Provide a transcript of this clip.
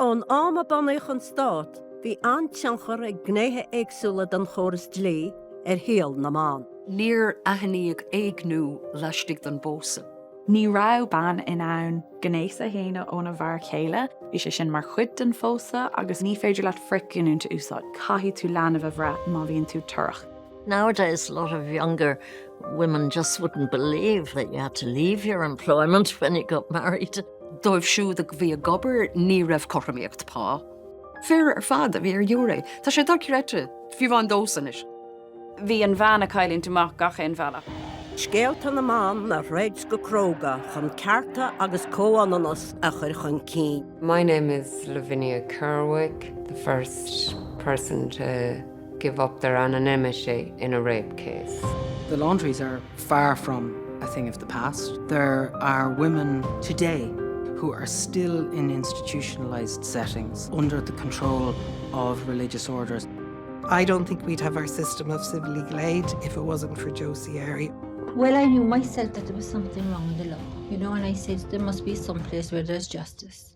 Ón am a bunaíodh an stát, bhí an-tionchar ag gnéithe éagsúla den chóras dlí ar shaol na mban. Níor aithníodh éigniú laistigh den bpósadh. Ní raibh bean in ann gnéas a shéanadh óna bhfear céile, bhí sé sin mar chuid den phósadh agus ní féidir leat frithghiniúint a úsáid, caithfidh tú leanbh a bhreith má bhíonn tú torrach. Nowadays a lot of younger women just wouldn't believe that you had to leave your employment when you got married. Dóibh siúd a bhí ag obair ní raibh cothromaíocht pá. Fir ar fad a bhí ar ghiúiré. Tá sé dochreidte, fiú amháin domhsa anois. Bhí an bhean ag cailliúint amach gach aon bhealach. Scéalta na mban a throid go cróga chun cearta agus comhionannas a chur chun cinn. My name is Lavinia Kerwick, the first person to give up their anonymity in a rape case. The laundries are far from a thing of the past. There are women today who are still in institutionalized settings under the control of religious orders. I don't think we'd have our system of civil legal aid if it wasn't for Josie Airy. Well, I knew myself that there was something wrong with the law, you know, and I said there must be some place where there's justice.